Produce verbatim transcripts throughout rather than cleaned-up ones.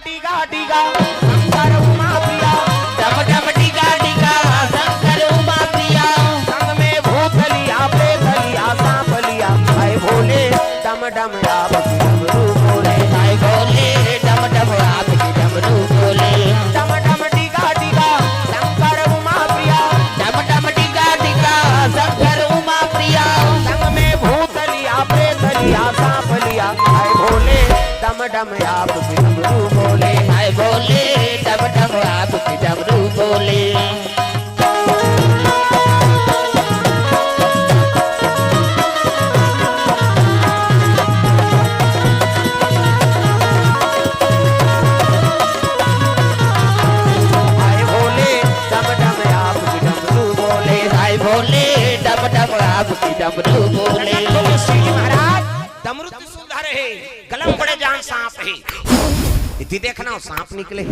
डिगा डिगा शंकर उमा प्रिया। डम डम डिगा डिगा शंकर उमा प्रिया। संग में भूत लिया, प्रेत लिया, सांप लिया, हाय भोले। डम डम आप की डमरू बोले, हाय भोले। डम डम आप की डमरू बोले। डम डम डिगा डिगा शंकर उमा प्रिया। डम डम डिगा डिगा शंकर उमा प्रिया। संग में भूत लिया, प्रेत लिया, सांप लिया, हाय भोले। डम डम आप की डमरू बोले, हाय भोले। डम डम आप की डमरू बोले। हाय भोले, डम डम आप की डमरू बोले, हाय भोले। डम डम आप की डमरू बोले। प्रकट हो गए शिव जी महाराज, डमरू त्रिशूल धरे हे, गला में बड़े जान सांप हे। इति देखना, वो सांप निकले,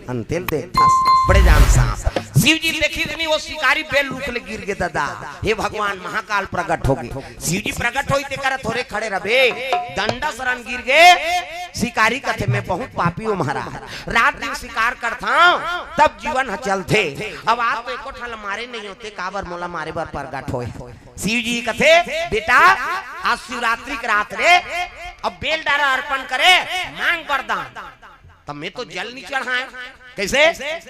अंतेल देख, बड़े जान सांप। शिव जी देखी इतनी, वो शिकारी बेल रूख ले गिर गए दादा। हे भगवान, महाकाल प्रकट हो गए। शिव जी प्रकट होई ते करा थोरे खड़े रहे, डंडा सरन गिर गए। शिकारी कथे, मैं बहुत पापी हूँ महाराज, रात दिन शिकार करता हूँ, तब जीवन ह चलथे। अब आज तो एको ठन मारे नहीं होते, काबर मोला मारे बर प्रकट होए। शिव जी कथे, बेटा, आज शिवरात्रि के रात रे, अब बेल डारा अर्पण करे, मांग वरदान। तब मैं तो जल नहीं चढ़ाए। कैसे?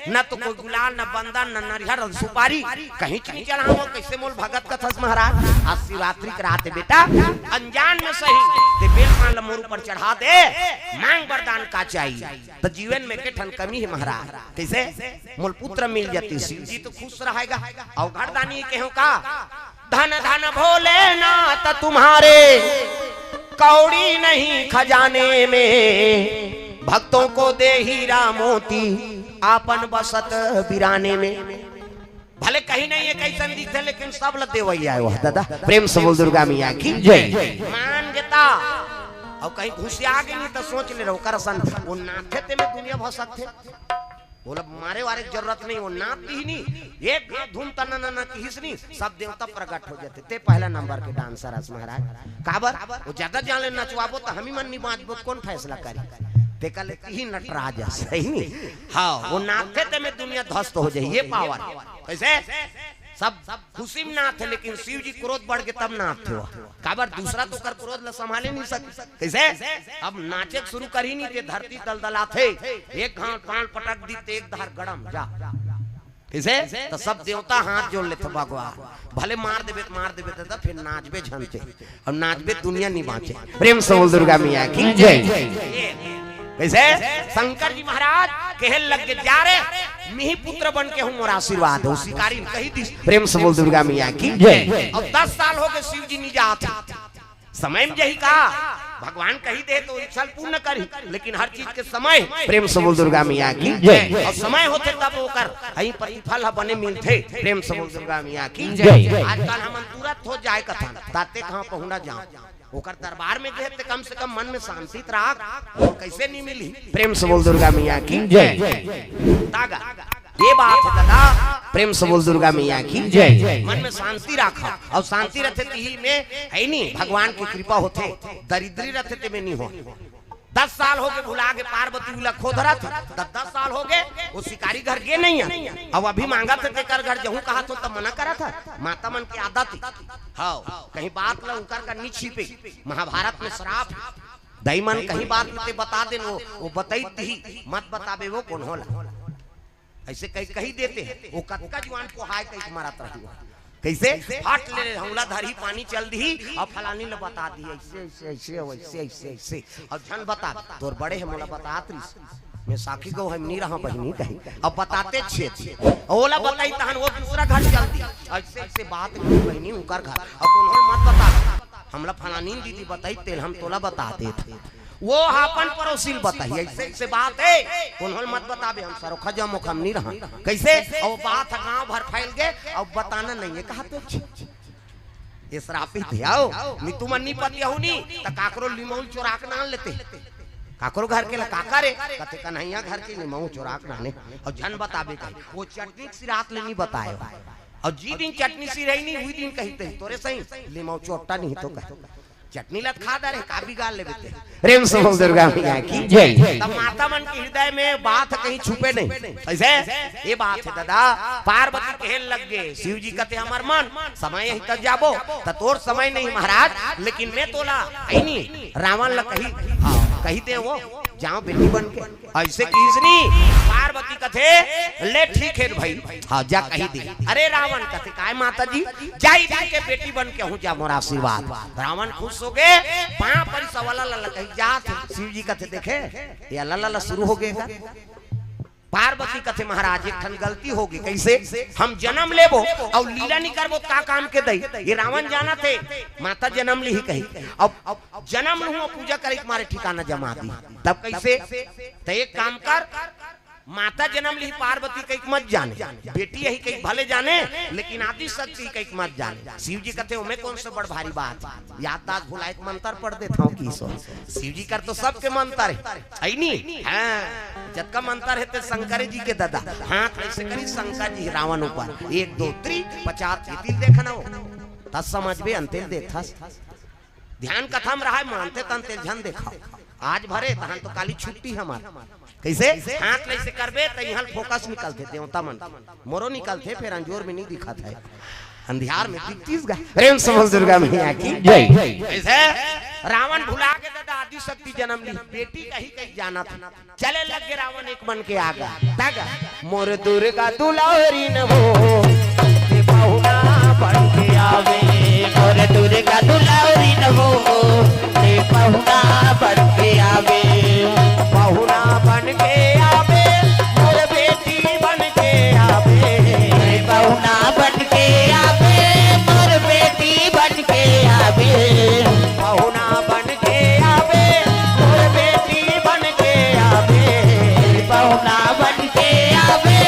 न तो कोई गुलाल, न बंदन, न नरिहर, न सुपारी, कहीं चीज नहीं चढ़ाओ। कैसे मोल भगत कथस महाराज? आज शिवरात्रि के रात है बेटा, अनजान में सही, ते बेल पान ल मोर ऊपर चढ़ा दे, मांग वरदान का चाहिए। तो जीवन में के ठन कमी है महाराज। कैसे? मोल पुत्र मिल जाती, शिव जी तो खुश रहेगा। और घरदानी कहो का, धन धन भोलेनाथ तुम्हारे, कौड़ी नहीं खजाने में, भक्तों को दे हीरा मोती, आपन बसत बिराने में। भले कहीं नहीं है, कैसन दिखते, लेकिन सब ल देवैया है वह दादा। प्रेम से बोल दुर्गा मैया की जय। मान गेता, और कहीं घुसिया गई नहीं तो सोच ले रहो, कर सन, वो नाथे ते में दुनिया भसक थे। बोला, मारे वारे के जरूरत नहीं, वो नाथ ही नहीं, एक घात धूम तना ना ना किहिस नहीं, सब देवता प्रकट हो जाते। ते पहला नंबर के डांसर अस महाराज। काबर? वो ज्यादा जान ले नचवाबो तो हम ही मन नहीं बांचबो, कौन फैसला करे? ते कले ही नटराज अस, सही नहीं? हाँ, वो नाथे ते में दुनिया ध्वस्त हो जाए, ये पावर। कैसे? सब खुशी में नाथ है, लेकिन शिव जी क्रोध बढ़ के तब नाथ थे। काबर? दूसरा तो कर क्रोध ला संभाले नहीं सके। कैसे? अब नाचे के शुरू करी नहीं, ते धरती दलदलाथे। एक घाट पान पटक दी, ते एक धार गड़म जा। कैसे? तो सब देवता हाथ जोड़ लेते, भगवान, भले मार देबे तो मार देबे दादा, फिर नाचबे झनते। अब नाचबे दुनिया नहीं बांचे। प्रेम से बोल दुर्गा मैया की जय। कैसे? शंकर जी महाराज कहे लग के, जा रे, मिही पुत्र बन के हूँ, मोर आशीर्वाद हो। शिकारी कही दी। प्रेम से बोल दुर्गा मैया की जय। अब दस साल हो गए शिव जी नहीं जाते। समय में जही का, भगवान कही दे तो इच्छा पूर्ण करी, लेकिन हर चीज के समय। प्रेम से बोल दुर्गा मैया की जय। और समय होते तब ओकर हई प्रतिफल ह बने मिलथे। प्रेम से बोल दुर्गा मैया की जय। आजकल हमन तुरंत हो जाए कथन, ताते कहाँ पहुना जाओ, ओकर दरबार में गए ते कम से कम मन में शांति त राख, और कैसे नहीं मिली? प्रेम से बोल दुर्गा मैया की जय। तागा, ये बात है दादा, प्रेम से बोल दुर्गा मैया की जय। मन में शांति राखा, और शांति रथे तिही में है नहीं, भगवान की कृपा होथे। दरिद्री रथे ते में नहीं हो। दस साल हो गए भुला के पार्वती उला खोद रहा था, दस दस साल हो गए, वो शिकारी घर गे नहीं है। अब अभी मांगा थे तेकर घर जहूँ कहा तो तब मना करा था। माता मन की आदत ही। हाँ, कहीं बात ला उनकर का नहीं छिपे। महाभारत में श्राप है। दाई मन कहीं बात ते बता देन, वो, वो बताई दी, मत बताबे वो कौन होला। ऐसे कहीं कही देते हैं, वो कतका जुआन पोहाय कहीं मारत रही हो। कैसे? हट ले, हौला धरी पानी चल दी, और फलानी ने बता दी, ऐसे, ऐसे, ऐसे, वैसे, ऐसे, ऐसे। और झन बता, तोर बड़े है, मोला बतात रही। मैं साखी गो हम नहीं रहा बहिनी कहीं। अब बताते छे थे। ओला बताई तहन वो दूसरा घर चल दी। ऐसे, ऐसे बात नहीं बहिनी, उनकर घर। अब उन्होंने मत बता। हमला फलानी दीदी बताई, तेल हम तोला बता देत। वो अपन पड़ोसी ल बताही, ऐसे, ऐसे बात है। उन्होंने मत बताबे, हम सरोखा जमोख हम नहीं रहा। कैसे? और बात गांव भर फैल गए, और बताना नहीं है, कहा तो छी, छी। ये श्रापित है, आओ, नी तुमन नी पतियहू नी, त काकरो लिमौल चोराक नान लेते। काकरो घर के ला काका रे, कथे कन्हैया घर के लिमौल चोराक नाने, और झन बताबे कहीं। वो चटनी की रात ले नहीं बताए। और जी दिन चटनी सी रही नहीं, वही दिन कही ते, तोरे सही, लिमौल चोट्टा नहीं तो कह। चटनी ला खा डारे, का बिगाड़ लेबे ते? प्रेम से बोल दुर्गा मैया की जय। तब माता मन के हृदय में बात कहीं छुपे नहीं। ऐसे ये बात है दादा, पार्वती कहे लग गए, शिव जी कहते, "हमर मन समय यही तक जाबो, त तोर समय नहीं महाराज, लेकिन मैं तोला, है नी, रावण ला कही, हाँ, कही दे वो, जाओ बेटी बन के।" ऐसे किसनी पार्वती कथे, "ले ठीक है भाई, हाँ, जा कही दे।" अरे रावण कथे, "काय माता जी, जाई दिन के बेटी बन के हूँ जा, मोर आशीर्वाद।" रावण खुश हो गए, पाँव परी सवाला ला कही जात हे। शिव जी कथे, "देखे, ये ला ला ला शुरू हो गए का?" पार्वती कथे, "महाराज, एक ठन गलती हो गई।" "कैसे?" "हम जन्म लेबो और लीला नहीं करबो, का काम के दई?" ये रावण जाना थे, माता जन्म ली ही कही। अब, अब जन्म लूँ, पूजा करे के मारे ठिकाना जमा दी। तब कैसे? तो एक काम कर, माता जन्म ली पार्वती कहिके मत जाने, बेटी यही कहिके भले जाने, लेकिन आदि शक्ति कहिके मत जाने। शिव जी कहते, "ओमे कौन से बड़ भारी बात है? याददाश्त भुलाए के मंत्र पढ़ देता हूँ की सो।" शिव जी कर तो सबके मंत्र है, है नी? हाँ, जतका मंत्र है ते शंकर जी के दादा। हाथ ऐसे करी शंकर जी रावण ऊपर, एक दो त्री पचास ये तिल देखना हो, तब समझ में अंतिल देखा। ध्यान कथा में रहा, मानते तन तेल झन देखाओ। आज भरे तहन तो काली छुट्टी हमार। कैसे? हाथ ले से करबे त इहाँ फोकस निकलथे देवता मन। मोरो निकलथे, फेर अंजोर में नहीं दिखत है। अंधियार में दिखतीस गा। प्रेम से बोल दुर्गा मैया की जय। कैसे? रावण भुला के दादा आदि शक्ति जन्म ली, बेटी कही कही जाना था। चले लग गे रावण एक मन के आगा। तग मोर दुर्गा दुलारी न हो, ते पहुना बन के आवे। मोर दुर्गा दुलारी न हो, ते पहुना बन के आवे। पहुना बन के आवे, मोर बेटी बन के आवे। पहुना बन के आवे, मोर बेटी बन के आवे। पहुना बन के आवे, मोर बेटी बन के आवे। पहुना बन के आवे,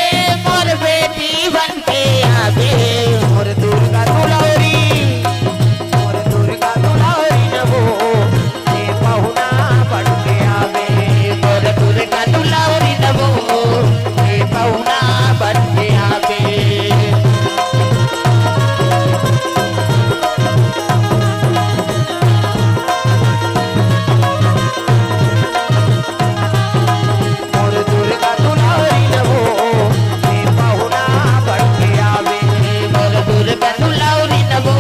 मोर बेटी बन के आवे। मोर दुर्गा दुलारी, मोर दुर्गा दुलारी न हो, ते पहुना बन के आवे। मोर दुर्गा दुलारी न हो, ते पहुना बन के आवे। मोर दुर्गा दुलारी न हो, ते पहुना बन के आवे। मोर दुर्गा दुलारी न हो,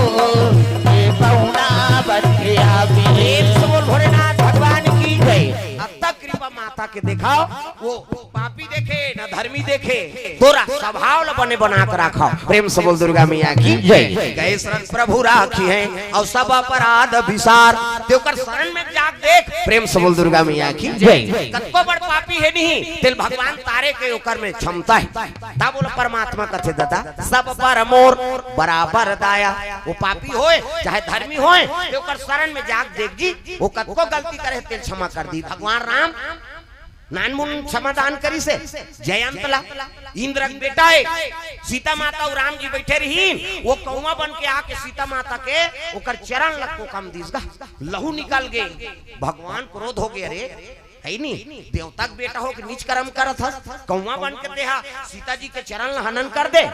ते पहुना बन के आवे। प्रेम से बोल भोलेनाथ भगवान की जय। अब तक कृपा माता के देखाओ, वो पापी देखे, ना धर्मी देखे, तोर स्वभाव ल बने बना के राखव। प्रेम से बोल दुर्गा मैया की जय। गए शरण प्रभु राखिहैं, अउ सब अपराध बिसार। ते ओकर शरण में जाके देख। प्रेम से बोल दुर्गा मैया की जय। कतको बड़ पापी हे नहीं, तेला भगवान तारे के ओकर में क्षमता हे। तब बोला परमात्मा कथे दादा, सब पर मोर बराबर दाया। वो पापी होय, चाहे धर्मी होय, ते ओकर शरण में जाके देख जी, वो कतको गलती करे, तेला क्षमा कर दी। भगवान राम नानमुन क्षमादान करिस हे। जयंत ला, इंद्र के बेटा हे, सीता माता अउ राम जी बैठे रहिन, वो कौवा बन के आके सीता माता के ओकर चरण ल कोकम दिस गा, लहू निकल गे। भगवान क्रोध हो गे, अरे, हे नी, देवता के बेटा हो के नीच कर्म करत हस, कौवा बन के तेहा सीता जी के चरण ल हनन कर दे।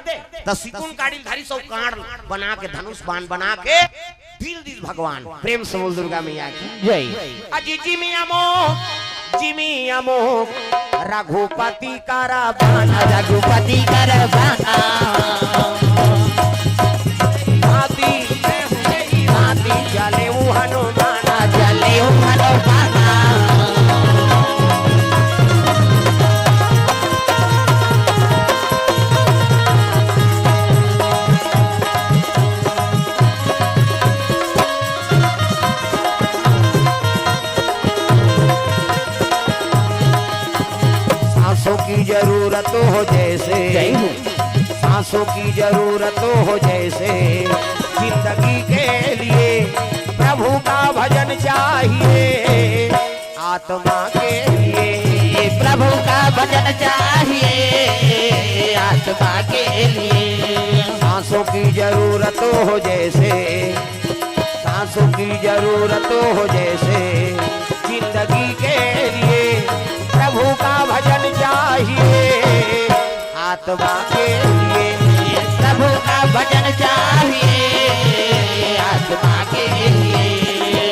त सिकुन काड़ी धरिस अउ कांड़ बना के, धनुष बाण बना के तिल दिस भगवान। प्रेम से बोल दुर्गा मैया की जय। अजी जिमी अमो, जिमी अमो, रघुपति कर बाना, रघुपति कर बाना। हाथी, हाथी चले उ हनुमाना, चले उ हनुमाना। सांसों की जरूरत हो जैसे, जय हो। सांसों की जरूरत हो जैसे, जिंदगी के लिए प्रभु का भजन चाहिए। आत्मा के लिए प्रभु का भजन चाहिए, आत्मा के लिए। सांसों की जरूरत हो जैसे, सांसों की जरूरत हो जैसे, जिंदगी के लिए प्रभु का भजन चाहिए। आत्मा के लिए प्रभु का भजन चाहिए, आत्मा के लिए।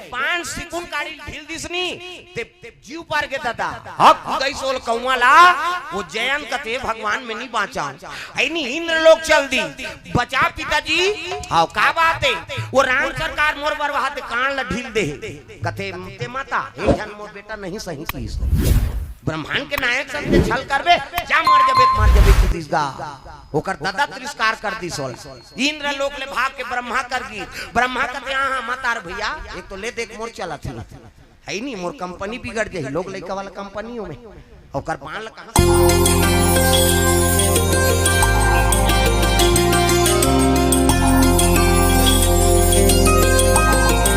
पांच सिकुन काड़ी ढील दिस नी, ते जीव पार गे ददा। हक गइस ओल कौवा ला, वो जयंत कथे भगवान मैं नी बांचा। है नी, इंद्र लोक चल दी। बचा पिताजी। हाव, का बात हे? वो राम सरकार मोर बरवा ते कान ला ढील दे। कथे ते माता, एक झन मोर बेटा नहीं सही किस। ब्रह्मांड के नायक संग ते छल करबे, जा मर जबे, मर जबे किस गा। ओकर ददा तिरस्कार कर दिस ओल। इंद्र लोक ले भाग के ब्रह्मा कर गिस। ब्रह्मा कथे, हाँ, हाँ, मत आर भैया, एक तो ले देख मोर चलत हे। है नी, मोर कंपनी बिगड़ जाही, लोग लइका वाला कंपनी हो में। ओकर बाण ल कहाँ से